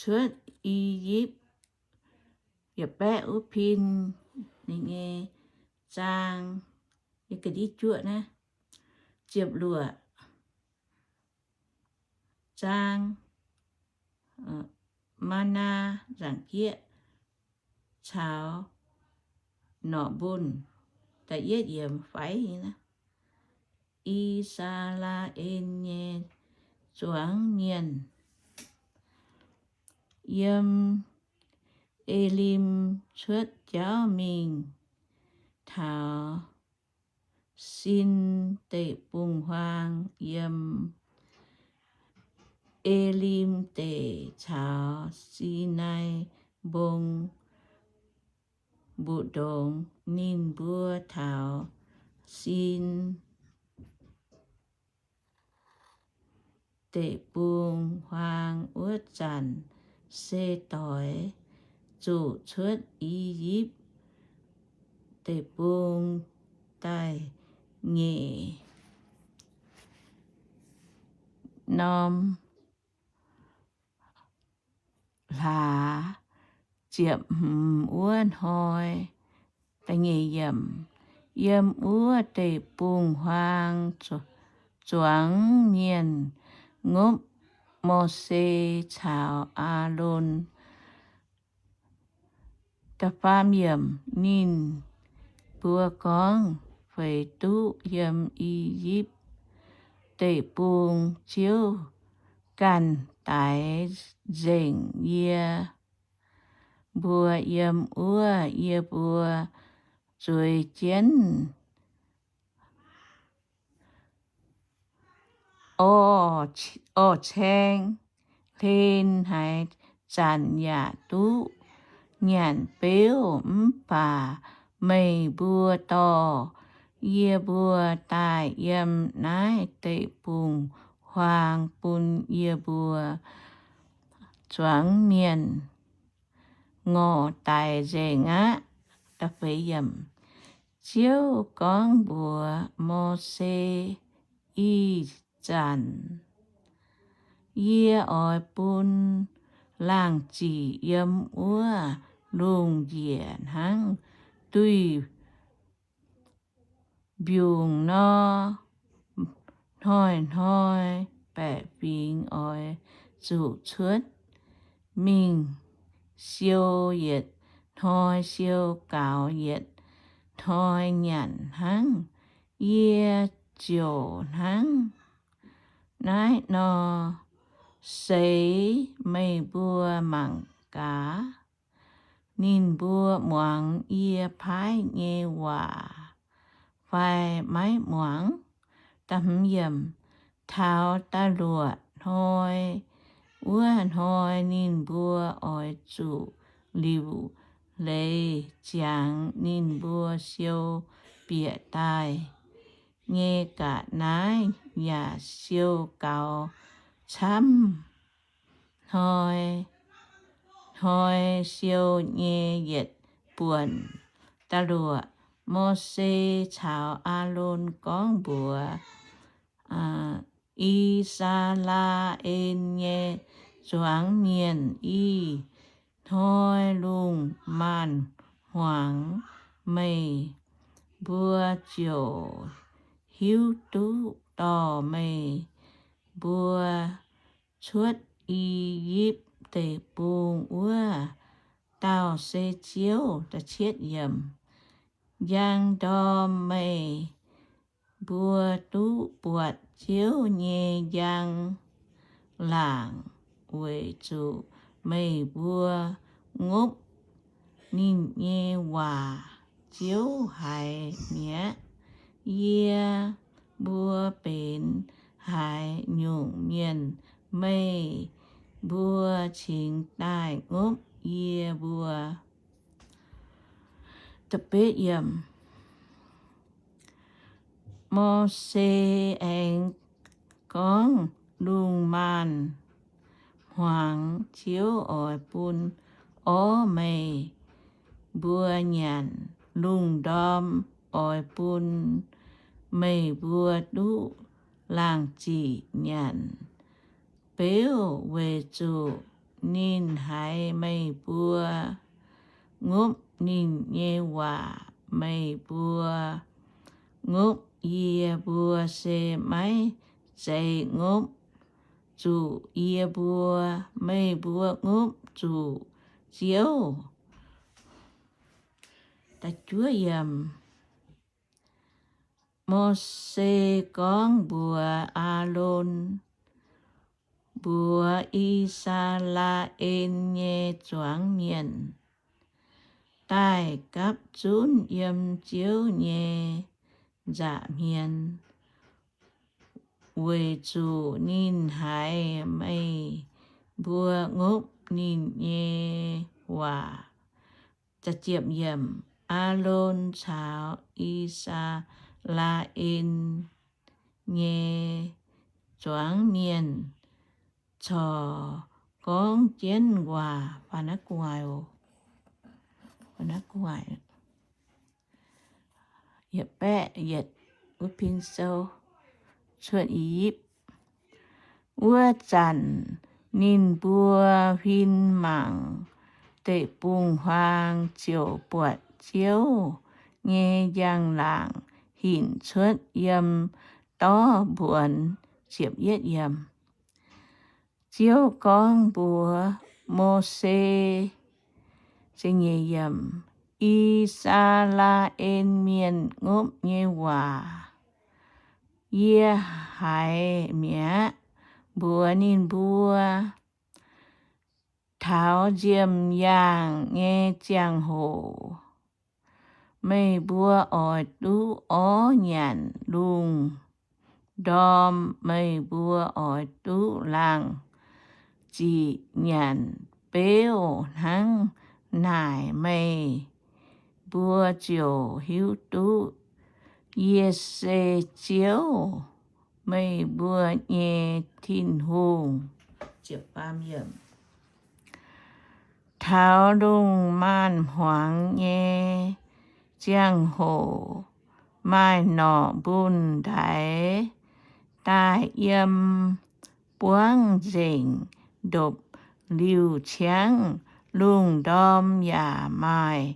cuotv I^yipv, yietc baeqv wuov pin, ninh nyei zaang, yie ga'ndiev juoqv naaiv, ziepc luoqc zaang, mana nzaangc jieqv caux norqc mbunh. Da'yietv yiemc faix, I^saa^laa^en nyei zuangx mienh yiem Elim cuotv jauv mingh taux Sin Deic-Bung-Huaang, yiem Elim Deic caux Sinaai Mbong mbu'ndongx. Ninh mbuo taux Sin Deic-Bung-Huaang wuov zanc se doix zuqc cuotv I^yipv Deic-Bung daaih nyeic norm hlaax ziepc hmz wuov hnoi. Yiem wuov deic-bung-huaang zuangx mienh ngopv Mose caux Aalon. Da'faam yiemc, ninh mbuo gorngv, Feix duqv yiem I^yipv Deic-Bung Ziouv ganh daix nzengc yie mbuo yiem wuov yie mbuo zueiz jienv orv, orv caeng hlen haaix zanc yaac duqv nyanc beuv. Mv baac meih mbuo dorh yie mbuo daaih yiem naaiv deic-bung-huaang bun yie mbuo zuangx mienh ngorc daic nzengc aqv. Ziouv gorngv mbuox Mose, Ih zanc yie oix bun laangh ziqc yiem wuov lungh njiec hnangv duih mbiungc nor. Hnoi-hnoi baeqc fingx oix zuqc cuotv mingh siou yietc hnoi, siou gaux yietc hnoi nyanc hnangv. Yie ziouc hnangv naaiv nor seix meih mbuo mangc gaax, ninh mbuo muangx yie paaiv nyei waac fai maiv muangx. Taux da'luoqc hnoi, wuov hnoi ninh mbuo oix zuqc liuc leiz ziangx ninh mbuo siou bieqc daaih nyei ga'naaiv yaac siou gaux camv hnoi. Hnoi siou nyei yietc buonc. Da'luoqc, Mose caux Aalon gorngv mbuox I^saa^laa^en nyei zuangx mienh, Ih hnoi lungh maanz-hmuangx meih mbuo ziouc hiuv duqv dorh meih mbuo cuotv I^yipv Deic-Bung wuov dauh se Ziouv. Njang ndorm meih mbuo duqv buatc Ziouv nyei njang-laangc weic zuqc meih mbuo ngopv ninh nyei waac. Ziouv haiz mi'aqv. Yie mbuo benx haaix nyungc mienh, meih mbuo cingx daaih ngopv yie mbuo. Mose aengx gorngv, Lungh maanz-hmuangx Ziouv oix bun orv meih mbuo nyanc. Lungh ndorm oix bun meih mbuo duqv laangh ziqc nyanc beuv weic zuqc ninh haiz meih mbuo ngopv ninh nyei waac. Meih mbuo ngopv yie mbuo se maiv zeiz ngopv zuqc yie mbuo. Meih mbuo ngopv zuqc Ziouv. Mose gorngv mbuox Aalon, mbuox I^saa^laa^en nyei zuangx mienh, daaih gapv zunv yiem Ziouv nyei nza'hmien, weic zuqc ninh haiz meih mbuo ngopv ninh nyei waac. Aalon caux I^saa^laa^en nyei zuangx mienh corc gorngv jienv waac. Cuotv I^yipv. Wuov zanc ninh mbuo huin mangc deic-bung-huaang ziouc buatc Ziouv nyei njang-laangc hinc cuotv yiem dorv mbuonx. Ziouv gorngv mbuox Mose, I^saa^laa^en Mienh ngopv nyei waac yie haiz mi'aqv. Mbuox ninh mbuo, taux nziemh yaangh nyei ziangh hoc meih mbuo oix duqv orv nyanc lungh ndorm. Meih mbuo oix duqv laangh ziqc nyanc beuv hnangv naaic, meih mbuo ziouc hiuv duqv yie se Ziouv, meih mbuo nyei Tin-Hungh. Taux lungh maanz-hmuangx nyei ziangh hoc, maaih norqc mbunh ndaix daaih yiem buangv nzengc ndopv-liuh ciangv. Lungh ndorm yaac maaih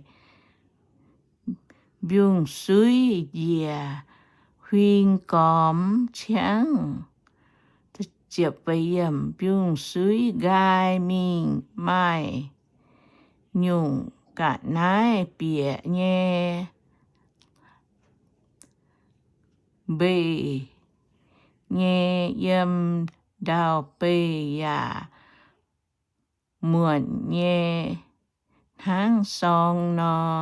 mbiungc-suiv njiec huing gormx ciangv. Mbiungc-suiv nqaai mingh maaih nyungc ga'naaiv bieqc nyei, mbeix nyei, yiem ndau-beih yaac muonc nyei hnangv sorng nor.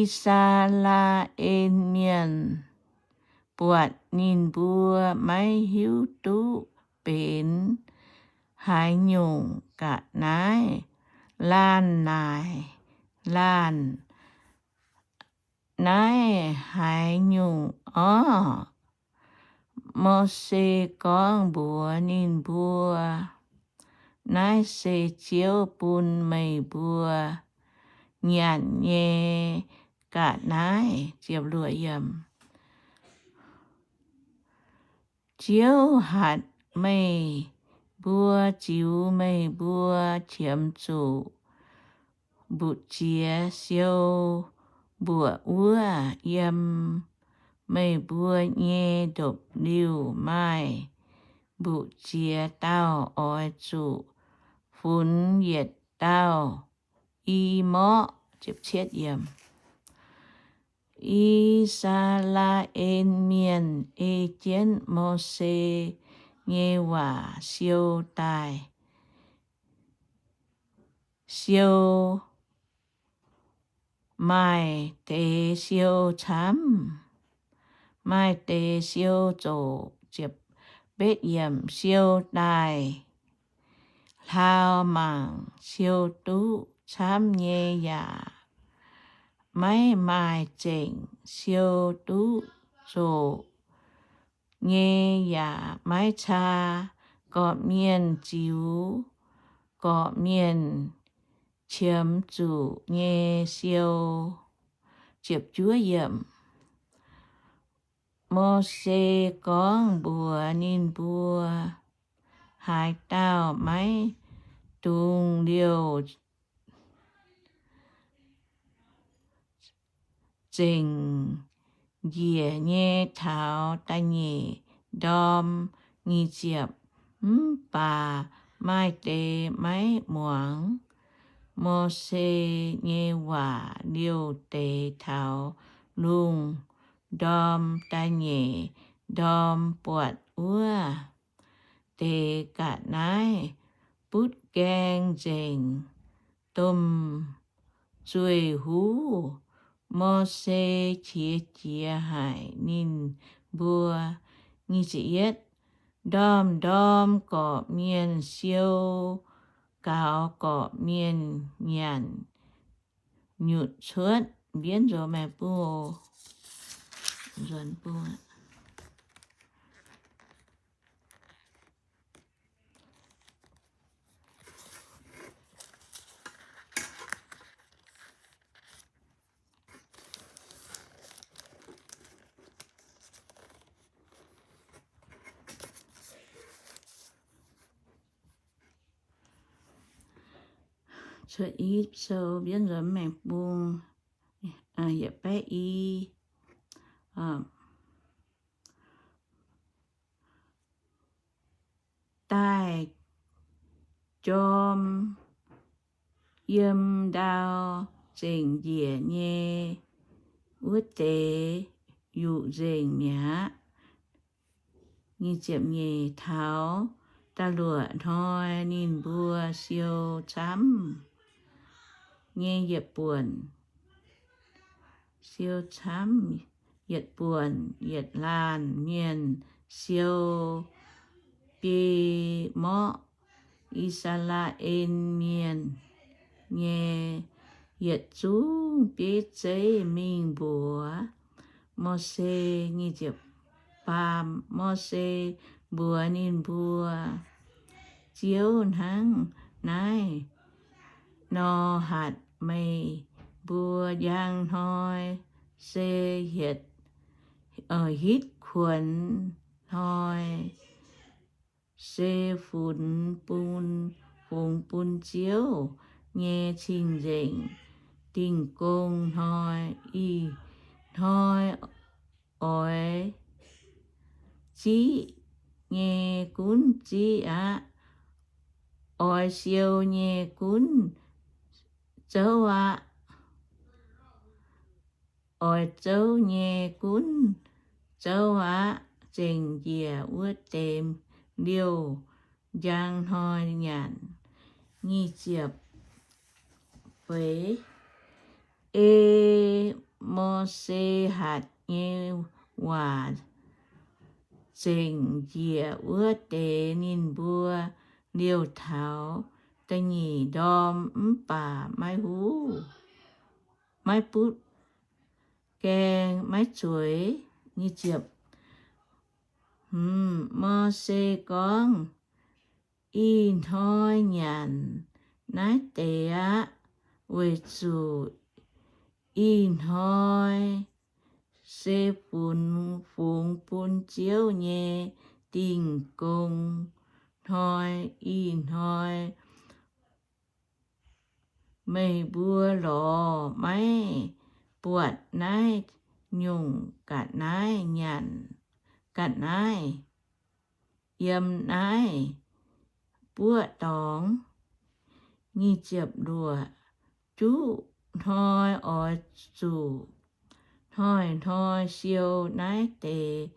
I^saa^laa^en Mienh buatc ninh mbuo maiv hiuv duqv benx haaix nyungc ga'naaiv. Laanh naaic, Laanh naaiv haaix nyungc orv? Mose gorngv mbuox ninh mbuo, Naaiv se Ziouv bun meih mbuo nyanc nyei ga'naaiv. Ziouv hatc meih mbuo, ziux meih mbuo qiemx zuqc mbu'ziex siou mbuoqc wuov. Yiem meih mbuo nyei ndopv-liuh maaih mbu'ziex dauh oix zuqc funx yietc dauh i morqv. I^saa^laa^en Mienh ei jienv Mose nyei waac siou daaih. Siou maaih deix siou camv, maaih deix siou zoqc. Siou daaih hlaau mangc, siou duqv camv nyei yaac maiv maaih zengc. Siou duqv zoqc nyei yaac maiv caa. Gorqv-mienh ziux, gorqv-mienh qiemx zuqc nyei siou. Mose gorngv mbuox ninh mbuo, haaix dauh maiv dungx liouh zengc njiec nyei taux da'nyeic ndorm. Nyic ziepc, mv baac maaih deix maiv muangx Mose nyei waac, liouh deix taux lungh ndorm da'nyeic ndorm buatc wuov deix ga'naaiv butv gaeng nzengc, domh zueih huv. Mose qiex jiez haic ninh mbuo. Ndorm-ndorm gorqv-mienh siou gaux gorqv-mienh nyanc nyutc cuotv. Mbienv nzuonx maengx bung. Cuotv i sou mbienv nzuonx maengx bung, yietc baeqv i. Daaih jorm yiem ndau zengc njiec nyei wuov deix yuqc nzengc mi'aqv. Taux da'luoqc hnoi ninh mbuo siou camv nyei yietc buonc, siou camv yietc buonc yietc laanh mienh siou biei morqv. I^saa^laa^en Mienh nyei yietc zungv bieiv zeiv mingh mbuox Mose. Baamh Mose mbuox ninh mbuo, Ziouv hnangv naaiv nor hatc meih mbuo, njang hnoi se hitv kuonx hnoi, se funx bun, fungx bun Ziouv nyei cing-nzengc Dingh Gong Hnoi. Ih hnoi oix ziqv nyei gunv ziqv aqv. Oix siou nyei gunv zouv aqv. Oix zouv nyei gunv zouv aqv. Zengc njiec wuov deix liouh njang hnoi nyanc. Nyic ziepc feix. Ei Mose hatc nyei waac zengc njiec wuov deix, ninh mbuo liouh taux da'nyeic ndorm mv baac maiv huv, maiv butv gaeng, maiv zueiz. Mose gorngv, Ih hnoi nyanc naaiv deix aqv, weic zuqc ih hnoi se funx, fungx bun Ziouv nyei Dingh Gong Hnoi. Ih hnoi meih mbuo lorz maiv buatc naaiv nyungc ga'naaiv nyanc. Ga'naaiv yiem naaiv buoqv dorngx. Nyic ziepc luoqc. Juqv hnoi oix zuqc hnoi-hnoi siou naaiv deix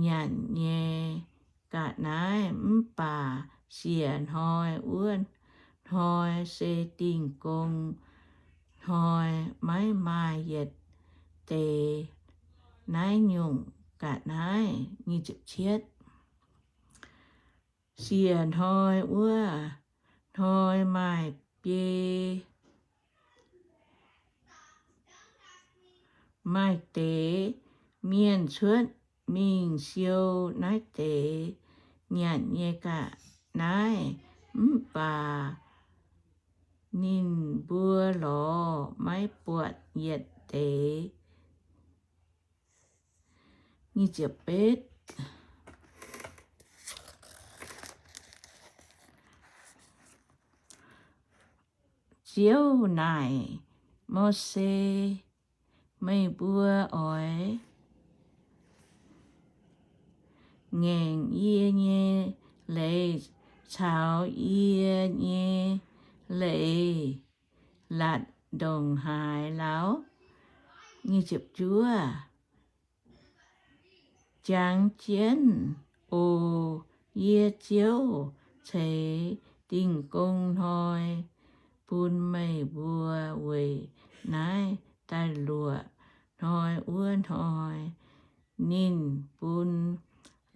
nyanc nyei ga'naaiv, mv baac siec hnoi wuov hnoi se Dingh Gong Hnoi, maiv maaih yietc deix naaiv nyungc ga'naaiv. Siec hnoi wuov hnoi maaih biei, maaih deix mienh cuotv mingh siou naaiv deix nyanc nyei ga'naaiv, mv baac ninh mbuo lorz maiv buatc yietc deix. Ziouv naaic Mose, Meih mbuo oix ngaengc yie nyei leiz caux yie nyei leiz latc ndongc haaix lauh? Jangx jienv oc. Yie, Ziouv, ceix Dingh Gong Hnoi bun meih mbuo weic naaiv da'luoqc hnoi wuov hnoi. Ninh bun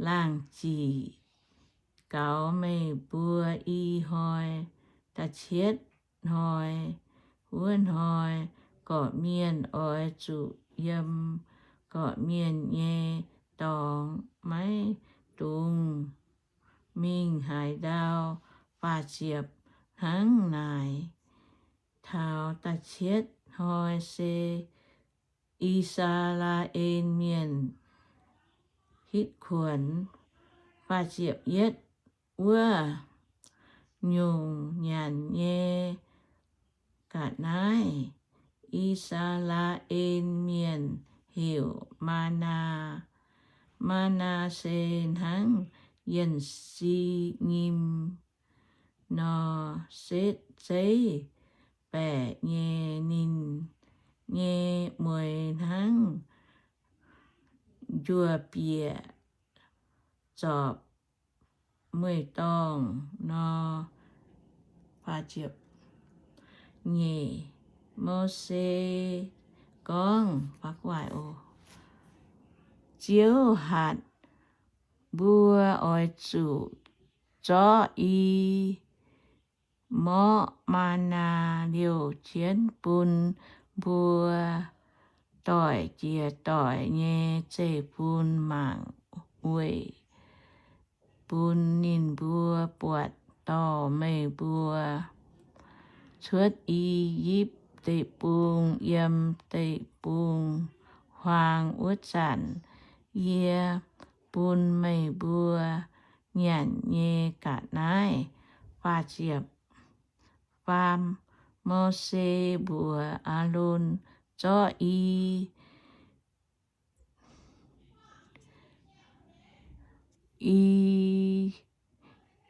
laangh ziqc gaux meih mbuo i hnoi. Da'cietv hnoi, wuov hnoi gorqv-mienh oix zuqc yiem gorqv-mienh nyei dorngx, maiv dungx mingh haaix ndau. Faah ziepc hnangv naaic, taux da'cietv hnoi se I^saa^laa^en Mienh hitv kuonx. Faah ziepc yietv, wuov nyungc nyanc nyei ga'naaiv I^saa^laa^en Mienh heuc maa^naa. Maa^naa^se hnangv yienh si nyim nor, setv zeiv baeqc nyei. Ninh nyei mueix hnangv njuov bieqc zorpc mueiz-dorngh nor. Nyeic, Mose gorngv, Ziouv hatc mbuo oix zuqc zorqv i morqv maa^naa liouh jienv bun mbuo doic jiex doic nyei zeiv-fun mangc, weic bun ninh mbuo buatc dorh meih mbuo cuotv I^yipv Deic-Bung, yiem deic-bung-huaang wuov zanc yie bun meih mbuo nyanc nyei ga'naaiv. Faam, Mose mbuox Aalon, Zorqv i, i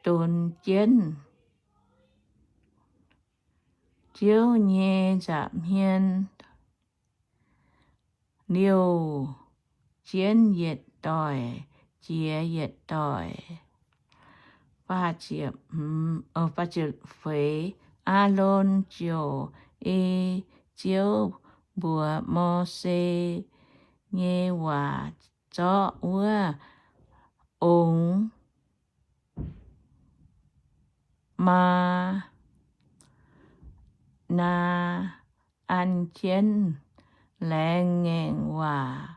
donx jienv Ziouv nyei nza'hmien liouh jienv yietc doic jiex yietc doic. Feix, Aalon ziouc ei Ziouv mbuox Mose nyei waac zorqv wuov ongx maa^naa an jienv laengz ngaengc waac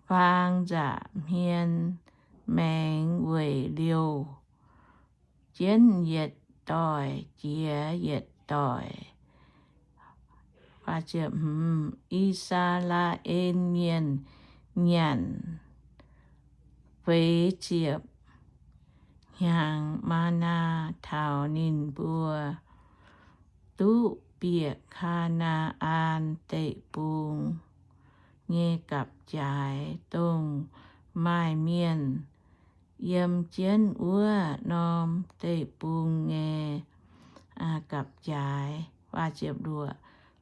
faang nza'hmien maengx weic liouh jienv yietc doic jiex yietc doic. I^saa^laa^en Mienh nyanc feix ziepc hnyangx maa^naa taux ninh mbuo duqv bieqc Kaa^naa^an Deic-Bung nyei gapv-jaaix, dongh maaih mienh yiem jienv wuov norm deic-bung nyei gapv-jaaix.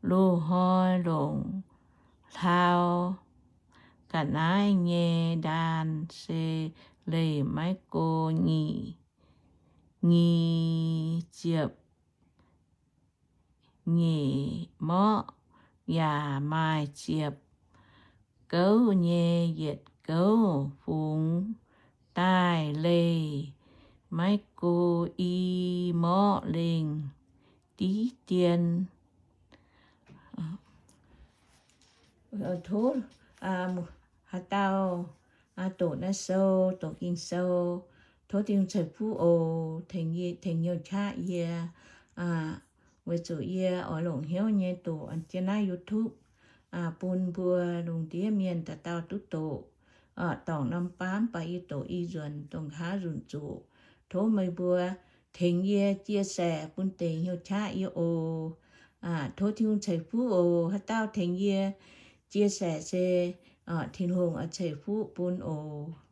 Loz-hnoi longc hlau ga'naaiv nyei ndaan se leih maiv go nyic, nyic ziepc nyeic morqv, yaac maaih ziepc gouv nyei yietc gouv fungx daaih leih maiv go i morqv lengh div dien. Tov haaix dauh doqc naaiv sou, doqc Ging-Sou, tov Tin-Hungh ceix fuqv oc, tengx hnyouv qaqv yie, weic zuqc yie oix longc hnyouv nyei doqc an jienv naaiv YouTube bun mbuo lungh ndiev mienh dauh dauh duqv doqc. Dorngc norm baav mv baac yie doqc i nzuonx dongh nqa'haav nzunc zuqc. Tov meih mbuo tengx yie chia sẻ bun deix hnyouv qaqv yie oc. Tov Tin-Hungh ceix fuqv oc. Haaix dauh tengx yie chia sẻ se Tin-Hungh oix ceix fuqv bun oc.